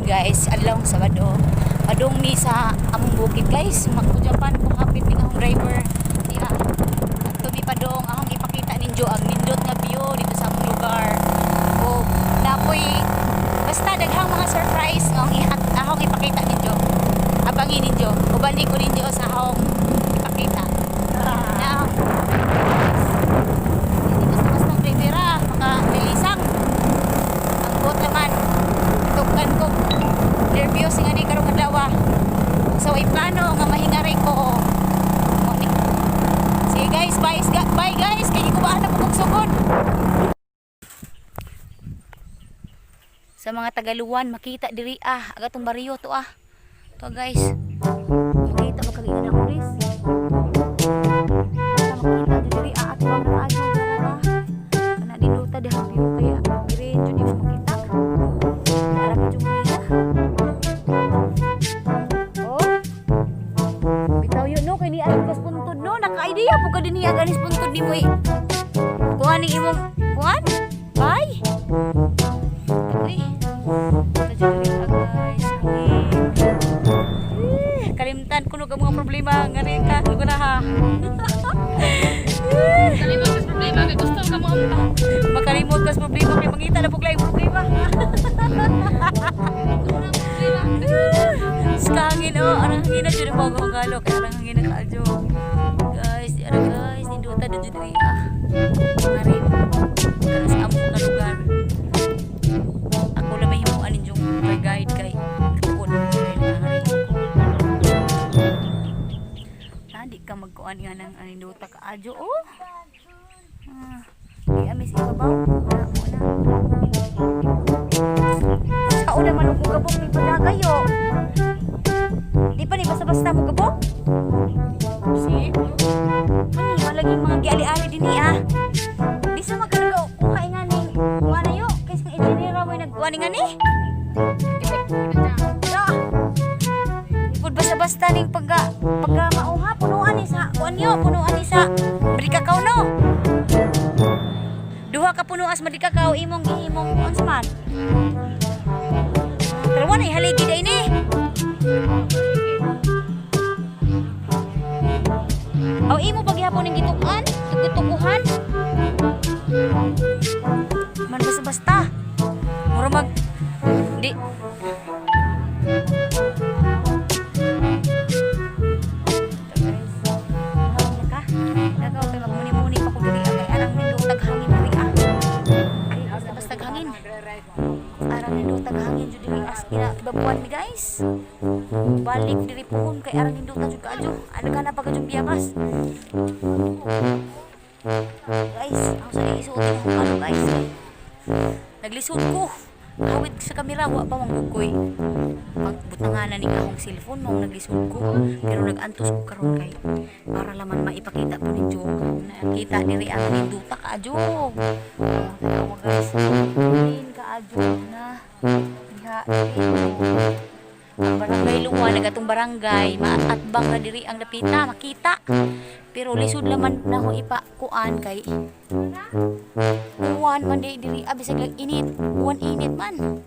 Guys, adlaw Sabado. Padung mi sa among bukid, guys. Magkujapan ko hapit ning akong driver. Diha. Adto mi padung, akong ipakita ninyo ang nindot nga view dito sa among lugar. O napoy basta daghang mga surprise nga akong ipakita ninyo. Abangin ninyo. Ubani ko ninyo sa akong ipakita. Na hindi basta-basta driver ah, maka bilisang. Ang buot naman, tugkan ko. Nervyos nga ni karong adlaw. So, iplano nga mahingari ko. Mo ni. Sige guys, bye, bye guys. Kay gikubaan na po kog sugod. Sa mga Tagaluan, makita diri ah. Agatong baryo to ah. To guys. Makita mo kag ako, guys. Basta makita jud diri ah, at bang nakaadyo dara ah. Kana dinduta diha view kaya diri jud di mo makita. Dara pa jud mo. Oh. Bitaw yun no kay ni ay kas puntod no, naka-idea po ka dinhi ganis puntod nimo eh. Kuha ning imong kuan? Bye. Uy. Ito jud diri ah, guys. Hangin. Eh, kalimtan ko ang mga problema nga rin ka ko na ha. Kalimot sa problema kay gusto ka mo ang Makalimot kas problema kay mangita na pug laing problema. Problema. Sa hangin oh, arang hangin na jud ang mga galo kay arang hangin na kaadyo. Guys, di ara guys, nindota na jud diri ah. Arin. Kana sa amo nga lugar. Ako lang may himuan ninyong tour guide kay katuon kay nangarin ko. Ah, di ka magkuan nga ng anindota kaadyo oh. Ah, di amis ibabaw. Wala mo na. Sao naman og mugabok ni padagayo. Di pa ni basta-basta mugabok. Si. Ani malaging mga giali-ali din ah. Di sa magkanaga kuha nga ning kuha na yo kay sa engineer mo nagkuha ni nga ni. Da. Pud basta-basta ning pagka pagka mauha punuan ni sa kuan yo, punuan ni sa madikakaw no. Duha ka punuas madikakaw imong gihimong unsa man. Pero wala haligi day ni. Aw imo pa gihapon ning gitukan, tukutukuhan. Man basta-basta. Mura mag di. Ito, guys. Hawak na ka. Nagaw kay magmuni-muni pa ko diri ah, kay arang nindotag hangin diri ah. Di basta-basta hangin. Arang nindotag hangin jud diri as ina ibabuan mi, guys. Balik diri puhon kay arang nindota jud kaadyo. Ano ka na pagka jud biyabas. Guys, ako sa isuotin ako ano guys. Naglisod ko. Hawit sa kamera, wa pa manggugoy. Pagbutanganan ni akong cellphone, mao naglisod ko. Pero nag-antos ko karon kay para laman maipakita po ninyo. Nakita diri ang ninduta kaadyo. Oh, tanawa guys. Clean kaadyo na. Diha diri. Ang barangay Luwan, nagatong barangay, maatbang na diri ang dapita, makita. Pero lisod laman na ko ipa kuan kay uwan man di diri ah, bisag lang init, uwan init man.